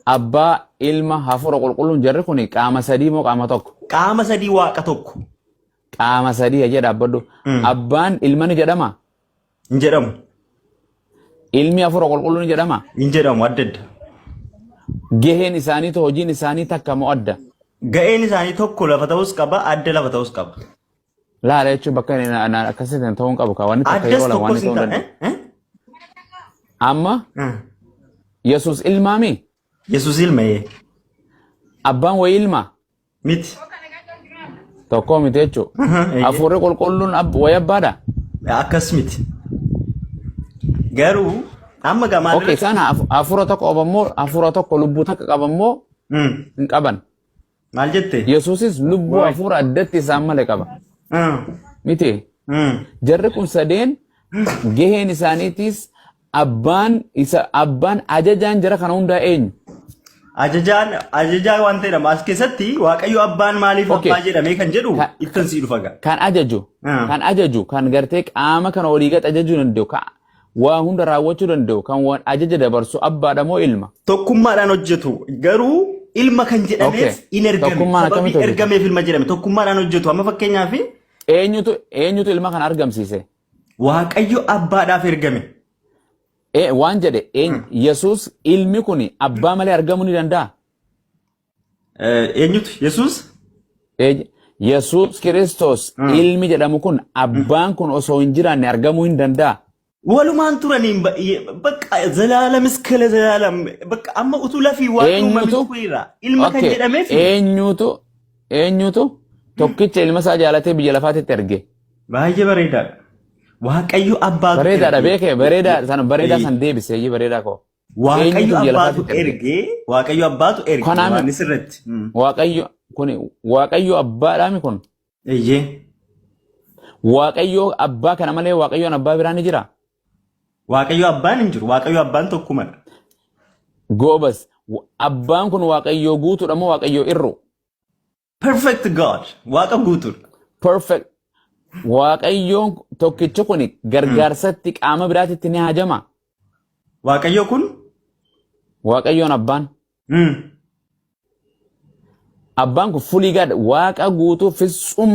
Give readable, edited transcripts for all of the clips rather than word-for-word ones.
Abbaa, Ilma, Hafuura Qulqulluun jarri kun qaama sadii moo qaama tokko? Qaama sadii Waaqa tokko. Qaama sadii hajee dhaabbadhu. Abbaan ilma ni jedhama? Hin jedhamu. Ilmi Hafuura Qulqulluu ni jedhama? Hin jedhamu adda adda. Gaheen isaaniitu hojiin isaanii takka moo adda? Ga'een isaanii tokko lafa ta'us qaba, adda lafa ta'us qaba. Laala jechuun bakka inni akkasitti ta'uu hin qabu kaa wanni takka Addas yeroo lama tokkos wanni hin ta'uu hin ta'e. danda'u. Amma Yesuus ilmaami? Yesuus ilma ee. Abbaan wayii ilma? Miti. Tokkoo miti jechuudha. Hafuurri qulqulluun wayii abbaadha? Akkas miti. Garuu amma gamaa Okay, isaan hafuura tokko qaban moo hafuura tokko lubbuu takka qaban moo hin qaban? Maal jette? Yesuusis lubbuu Waay. hafuura addatti isaan malee qaba. Miti. Jarri kun sadeen gaheen isaaniitis abbaan isa abbaan ajajaan jara kana hundaa eenyu? Ajajaan ajajaa waan ta'edha. As keessatti Waaqayyo abbaan maaliif Okay. abbaa jedhamee kan jedhu ittan sii dhufa gaa. Kan ajaju kan ajaju kan gartee qaama kana olii gad ajajuu danda'u kan waa hunda raawwachuu danda'u kan waan ajaja dabarsu abbaadha moo ilma? Tokkummaadhaan hojjetu garuu ilma kan jedhameef in ergame. Tokkummaan Sababii akkamitti hojjeta? ergameef ilma jedhame. Tokkummaadhaan hojjetu. Amma fakkeenyaaf Eenyutu ilma kana argamsiise? Waaqayyo abbaadhaaf ergame. Waan jedhe Yesuus ilmi kun abbaa malee argamuu ni danda'a? Eenyutu? Yesuus? Yesuus Kiristoos ilmi jedhamu kun abbaan kun osoo hin jiraanne argamuu hin danda'a. Walumaan turaniin bakka zalaalam iskele zalaalam bakka amma utuu lafii waan uumame Eenyutu? tureera. Ilma kan Okay. jedhameef Eenyutu tokkicha ilma isaa jaalatee biyya lafaatitti erge? Baay'ee bareedaadha. Waaqayyo abbaatu Bareedaadha erge. beekee bareedaa san bareedaa san deebise eeyyee bareedaa koo. Waaqayyo Eenyutu biyya abbaatu lafaatitti erge? erge. Waaqayyo abbaatu erge. Kanaaf Yohaannis irratti. Waaqayyo kun Waaqayyo abbaadhaami kun. Eeyyee. Waaqayyo abbaa kana malee Waaqayyoon abbaa biraa ni jira. Waaqayyo abbaan hin jiru. Waaqayyo abbaan tokkumadha. Goobas abbaan kun Waaqayyo guutuudha moo Waaqayyo irru? Perfect God. Waaqa guutuudha. Perfect. Waaqayyoon tokkichi kun gargaarsatti qaama biraatitti ni hajama. Waaqayyo kun Waaqayyoon abbaan. Abbaan kun fully God waaqa guutuu fitsum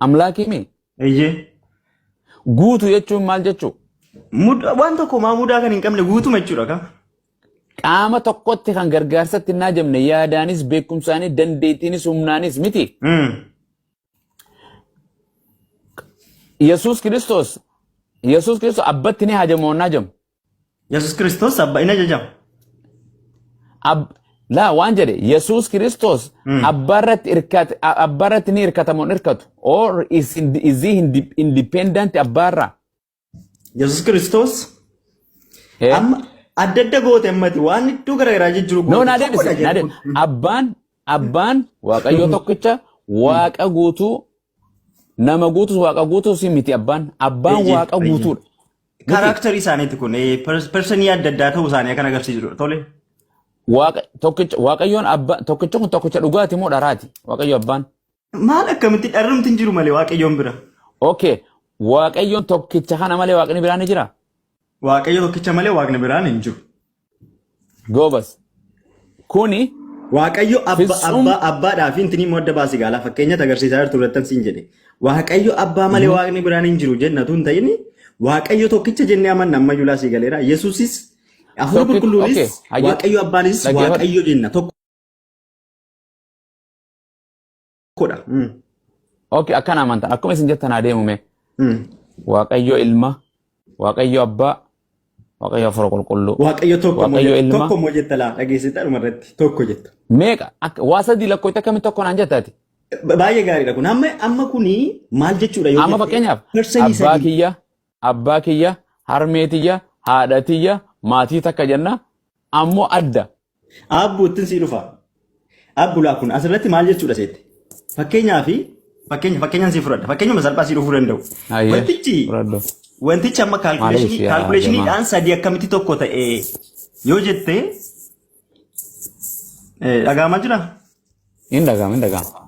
amlaakimi. Eeyyee. Guutuu jechuun maal jechuu? Waan tokko maa mudaa kan hin qabne guutuma jechuudha kan. Qaama tokkotti kan gargaarsatti hin hajamne yaadaanis beekumsaanis dandeettiinis humnaanis miti. Yesuus Kiristoos abbatti ni hajamu moo hin hajamu? Yesuus Kiristoos abbaa hin ajajama. Laa waan jedhe Yesuus Kiristoos abbaa irratti ni hirkata moo hin hirkatu? Or is he independent abbaarraa? Yesuus Kiristoos amma adda adda goote ammati waan iddoo garaagaraa jijjiiru No, goote. naa deebise. Tokkodha Naa jedhu deebise. Abbaan Waaqayyo tokkicha Waaqa guutuu nama guutus Waaqa guutuus miti abbaan. Abbaan Waaqa guutuudha. Miti. Characterii isaaniiti kun personii adda addaa ta'uu isaanii kan agarsiisudha. Tole. Waaqa tokkicha Waaqayyoon abbaa tokkicha kun tokkicha dhugaati moo dharaati? Waaqayyo abbaan. Maal akkamitti dharrumti hin jiru malee Waaqayyoon bira. Okay. Waaqayyoon tokkicha kana malee Waaqni biraan ni jira? Waaqayyo tokkicha malee Waaqni biraan hin jiru. Goobas. Kuni Waaqayyo abba Fitsum abbaa abbaadhaa fi intini immoo adda baasi gaalaa fakkeenyatti agarsiisaa jirtu irratti siin jedhe. Waaqayyo abbaa malee Waaqni biraan hin jiru jenna tun ta'in Waaqayyo tokkicha jennee amanna ammayyuu laasii galeera. Yesuusis Hafuurri tokkicha Qulqulluunis okay. Hayyee Waaqayyo abbaanis dhaggeeffadhu. Waaqayyo jenna tokkodha. Okay, akkana amantan. Akkuma isin jettan haa deemu mee. Waaqayyo ilma, Waaqayyo abbaa, Waaqayyo hafuura qulqulluu. Waaqayyo tokko moo Waaqayyo ilma. tokko moo jetta laa dhageessita dhuma irratti tokko jetta. Meeqa akka waa sadii lakkoofte akkamitti tokko naan jettaati? Baay'ee gaariidha kun. Amma amma kuni maal jechuudha yoo Amma jette fakkeenyaaf personii abbaa sadii. kiyya, abbaa kiyya, harmee tiyya, haadha tiyya, maatii takka jenna ammoo adda. Abbu ittiin sii dhufa. Abbu laa kun asirratti maal jechuudha seette? Fakkeenyaa fi fakkeenya fakkeenyaan sii fudhadha. Fakkeenyuma salphaa sii dhufuu danda'u. Hayyee Wantichi fudhadhu. wantichi amma Maaliif kaalkuleeshinii yaa jamaa? kaalkuleeshiniidhaan sadii akkamitti tokko ta'e yoo jette dhaga'amaa jira? Hin dhaga'ama hin dhaga'ama.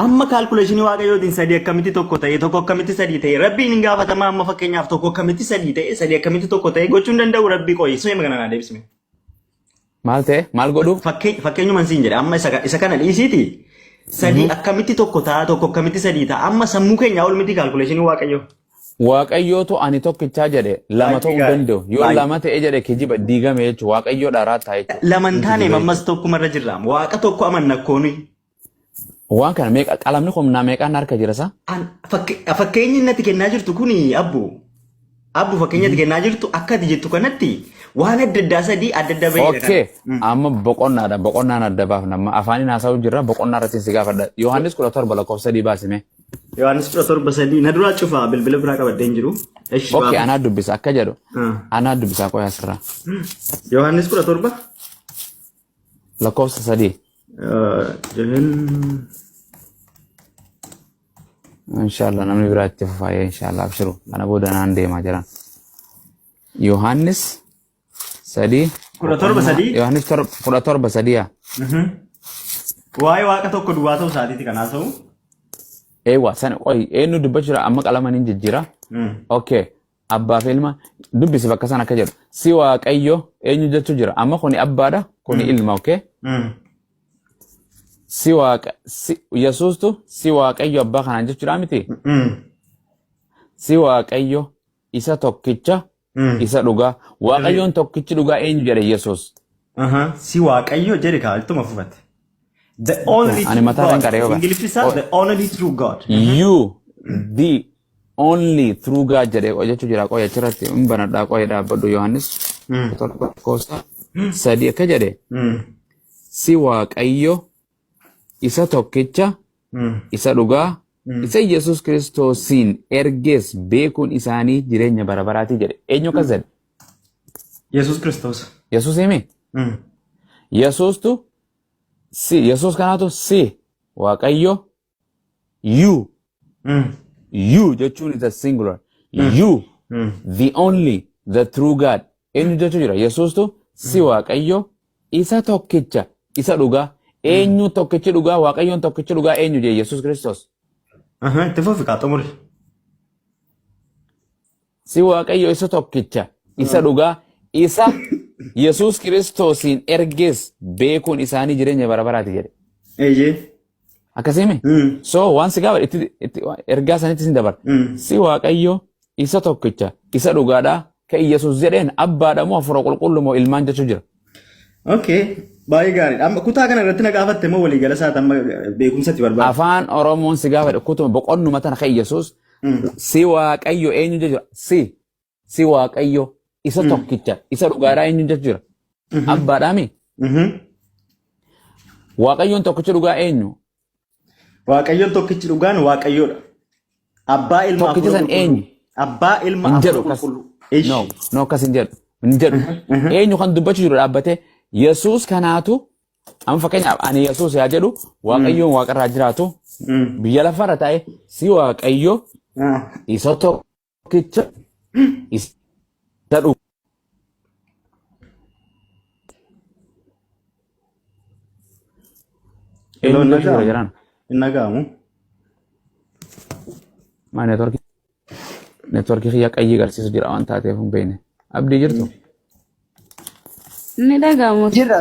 Amma kaalkuleeshinii waaqayyootiin sadii akkamitti tokko ta'e tokko akkamitti sadii ta'e rabbiin hin gaafatamaa amma fakkeenyaaf tokko akkamitti sadii ta'e sadii akkamitti tokko ta'e gochuu hin danda'u rabbii qoyi sumee kana naa deebisime. Maal ta'e? Maal godhuuf? Fakkeenyuma siin jedhe amma isa kana dhiisiiti. Sadii akkamitti tokko ta'a, tokko akkamitti sadii ta'a? Amma sammuu keenyaa ol miti calculationii Waaqayyoo. Waaqayyootu ani tokkichaa jedhe, lama Baay'ee ta'uu hin gaarii. danda'u. Yoo Baay'ee. lama ta'e jedhe kijiba diigame jechuudha. Waaqayyoo dharaa ta'a jechuudha. Lama hin Hin taane kijibe ammas tokkumarra jirra. Waaqa tokko amanna koonii. Waan kana meeqa qalamni kun naa meeqaan harka jira sa? Fakkeenyi inni ati kennaa jirtu kuni, abbu. Abbu, fakkeenya ati kennaa jirtu akka ati jettu kanatti waan adda addaa sadii adda adda bahedha Okay. kana. Amma boqonnaadha. Boqonnaan adda baafna. Amma afaaniin haasa'u jirra. Boqonnaa irratti si gaafadha. Yohaannis 17 lakkoofsa 3 baasime. Yohaannis 17:3 na duraa cufaa, bilbila biraa qabadhee hin jiru. Eshi Okay, baafna. anaa dubbisa akka jedhu. Anaa dubbisa qoya asirraa. Yohaannis 17. Lakkoofsa 3. Jehen. Inshallah namni biraa itti fufaayee, inshallah abshiru. Kana booda naan deemaa jiran. Yohaannis 3. 17 boqonnaa 3. Yohaannis 17:3 yaa. Waa'ee Waaqa tokko duwwaa ta'uu isaatiiti kan haasa'u. Eewa sana qoy eenyu dubbachuudha amma qalama niin jijjiira. Okay. Abbaa fi ilma dubbisi bakka sana akka jedhu. Si Waaqayyo eenyu jechuu jira. Amma kuni abbaadha, kuni ilma, okay? Si Waaqa si Yesuustu si Waaqayyo abbaa kanaan jechuudha miti. Si Waaqayyo isa tokkicha isa dhugaa. Waaqayyoon tokkichi dhugaa eenyu jedhe Yesuus? Si Waaqayyo jedhe kaa ittuma fufate. The only Ani true mataa God. qaree yoga. Ingiliffi isaa the only true God. You the only true God jedhee jechuu jira. Qoy achirratti hin banadhaa, qoy dhaabbadhu. Yohaannis 7 lakkoofsa 3 akka jedhe, si Waaqayyo isa tokkicha isa dhugaa isa Yesuus Kiristoosiin ergees beekuun isaanii jireenya bara baraatii jedhe. Eenyu akkas jedhe? Yesuus Kiristoos. Yesuus himi? Yesuustu si Yesuus kanaatu si Waaqayyo, you, you jechuun is a singular, you the only the true God eenyu jechuu jira? Yesuustu si Waaqayyo isa tokkicha isa dhugaa eenyu? Tokkichi dhugaa, Waaqayyoon tokkichi dhugaa eenyu jee Yesuus Kiristoos? Itti fufi kaa, xumuri. Si Waaqayyo isa tokkicha isa dhugaa isa Yesuus Kiristoosiin ergees beekuun isaanii jireenya bara baraati jedhe. Eeyyee. Akkasii? So waan si gaafa itti ergaa sanitti sin dabar. Si Waaqayyo isa tokkicha isa dhugaadhaa ka Yesuus jedheen abbaadha moo hafuura qulqulluu moo ilmaan jechuu jira? Okay. Baay'ee gaariidha. Amma kutaa kana irratti na gaafatte moo waliigala isaati amma beekumsatti barbaada? Afaan Oromoon si gaafadhe, kutuma boqonnuma tana ka Yesuus si Waaqayyo eenyu jechuudha? Si Waaqayyo isa tokkicha isa dhugaadhaa eenyu jechuudha? Abbaadhaami? Waaqayyoon tokkicha dhugaa eenyu? Waaqayyoon tokkichi dhugaan Waaqayyoodha. Abbaa, ilma, Tokkicha hafuura san qulqulluu. eenyu? Abbaa, ilma, Hin hafuura jedhu akkas. qulqulluu. Ish. No, no, akkas hin jedhu. Hin jedhu. Eenyu kan dubbachuu jiru dhaabbatee? Yesuus kanaatu amma fakkeenyaaf ani Yesuus yaa jedhu, Waaqayyoon waaqarraa jiraatu biyya lafarra taa'e si Waaqayyo isa tokkicha isa dhugaa. Hello, Eenyu jechuu jira hin jiraan? Hin dhaga'amu. Maa networkii kiyya qayyii agarsiisu jira waan taateef hin beekne. Abdii jirtu? Ni dhaga'amu. Jirra.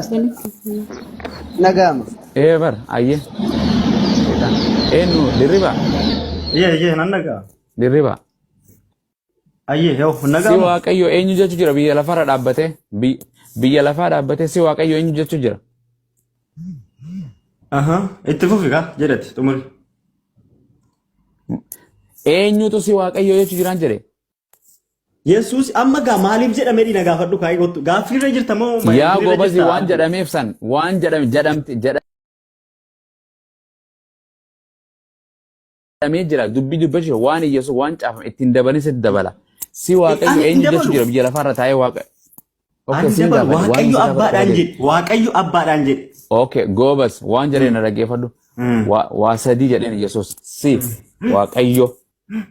Naga'ama. Ee bar ayyee. Eenyu dirriba? Iyyee, iyyee, nan dhaga'a. Dirriba. Ayyee, yoo hin Si dhaga'amu. Waaqayyo eenyu jechuu jira biyya lafarra dhaabbatee? Biyya lafaa dhaabbatee si Waaqayyo eenyu jechuu jira? Aha, itti fufi kaa jedhati xumuri. Eenyutu si Waaqayyo jechuu jiraan jedhe? Yesuus amma gaa maaliif jedhamee dhiina gaafadhu kaa'ee kottu. Gaaffiirra jirta moo Yaa maayilirra gobazi, jirta? waan jedhameef san waan jedhame jedhamte jedhamee jira, dubbii dubbachuu waan Yesuus waan caafame ittiin dabalin sitti dabala. Si Waaqayyo Ani hin eenyu jechuu dabalu. jira biyya lafarra taa'ee Waaqa? Okay, Ani siin dabalu. gaafadhe waan Waaqayyo si gaafadhe abbaadhaan qofa jedhe. Waaqayyo abbaadhaan jedhe. Okay, goobas, waan jedheen na dhaggeeffadhu. Waa sadii jedheen Yesuus. Si Waaqayyo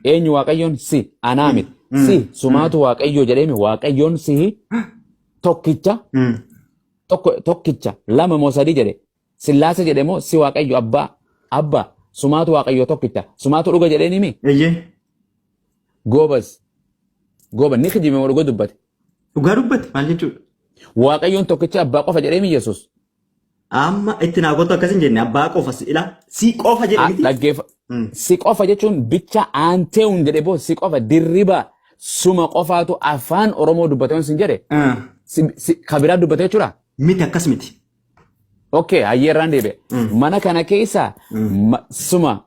eenyu? Waaqayyoon si anaa miti. Si sumaatu Waaqayyo jedheemi. Waaqayyoon si tokkicha tokko tokkicha lama moo sadii jedhe? Sillaase jedhe moo si Waaqayyo abbaa sumaatu Waaqayyo tokkicha sumaatu dhuga jedheen himi? Eeyyee. Goobas gooba, ni kijibe moo dhuga dubbate? Dhugaa dubbate maal jechuudha? Waaqayyoon tokkicha abbaa qofa jedhee Yesuus. Amma itti naa kottu, akkas hin jenne. Abbaa qofa si ila si qofa jedhe miti. Dhaggeeffa. Si qofa jechuun bicha aanteewun jedhe boo, si qofa dirriba suma qofaatu afaan Oromoo dubbatee sin jedhe kabiraa dubbatee jechuudha. Miti, akkas miti. Okay, hayyeerraan deebi'e. Mana kana keessa suma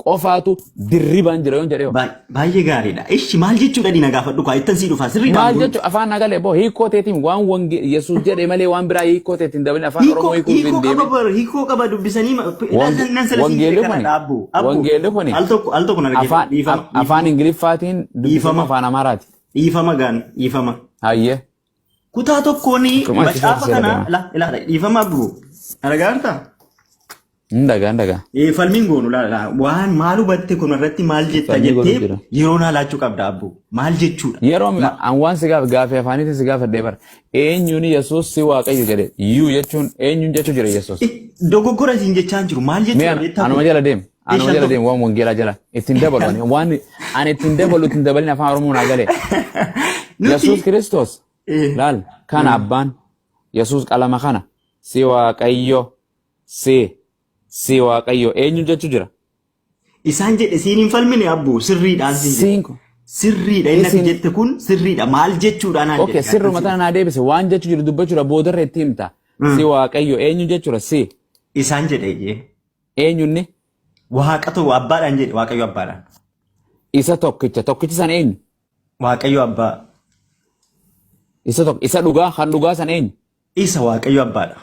qofaatu dirribaan jira yoon jedhe hoo? Baay'ee gaariidha. Ishi maal jechuudha dina gaafadhu kaa ittan sii dhufa sirriidhaan. Maal jechuun afaan nagalee boo, hiikoo teetiin waan wange Yesuus jedhe malee waan biraa hiikoo teetiin dabalin afaan Oromoo hiikuu hin Hiikoo qaba deemin. bar, hiikoo qaba dubbisanii nan sala siin Wangeelli jedhe kana kuni dhaabbu. Abbu wangeelli kuni al tokko na dhaggeeffadhu. Afaan Dhiifama. Afaan Ingiliffaatiin dubbifama Dhiifama. afaan Amaaraati. Dhiifama gaan dhiifama. Hayyee. Kutaa tokkoon Akkuma achi macaafa seera kana deema. la ila dhiifama abbu. Argaartaa? Hin dhagaa, hin dhagaa. Falmiin goonu la la waan maal hubatte kun irratti maal jetta Falmii godhu jettee jira. yeroo naa laachuu qabda abbu. Maal jechuudha? Yeroo an waan si gaaf gaafii afaaniitiin si gaafadhee bara. Eenyuun Yesuus si Waaqayyo jedhe? Yuu jechuun eenyuun jechuu jira Yesuus? Dogoggora siin jechaa hin jiru. Maal Mee jechuudha beektaa anuma kun? jala deem. Anuma Shan jala tokko. deem, waan wangeelaa jala. Ittiin dabalu ani waan ani ittiin dabalu ittiin dabalin afaan Oromoo naa galee. Yesuus Nuti Kiristoos laal kana abbaan Yesuus qalama kana si Waaqayyo si Waaqayyo eenyuun jechuu jira? Isaan jedhe siin hin falmine abbu, sirriidhaan siin jedhe. Siin kun Sirriidha inni ati isin jette kun sirriidha. Maal jechuudha naan Okay, jedhe. sirruma tana naa deebise. Waan jechuu jiru dubbachuudha boodarra itti himta. Si Waaqayyo eenyu jechuudha si? Isaan jedhe iyyee. Eenyunni? Waaqa ta'u abbaadhaan jedhe, Waaqayyo abbaadhaan. Isa tokkicha. Tokkichi san eenyu? Waaqayyo abbaa. Isa tokko isa dhugaa kan dhugaa san eenyu? Isa Waaqayyo abbaadha.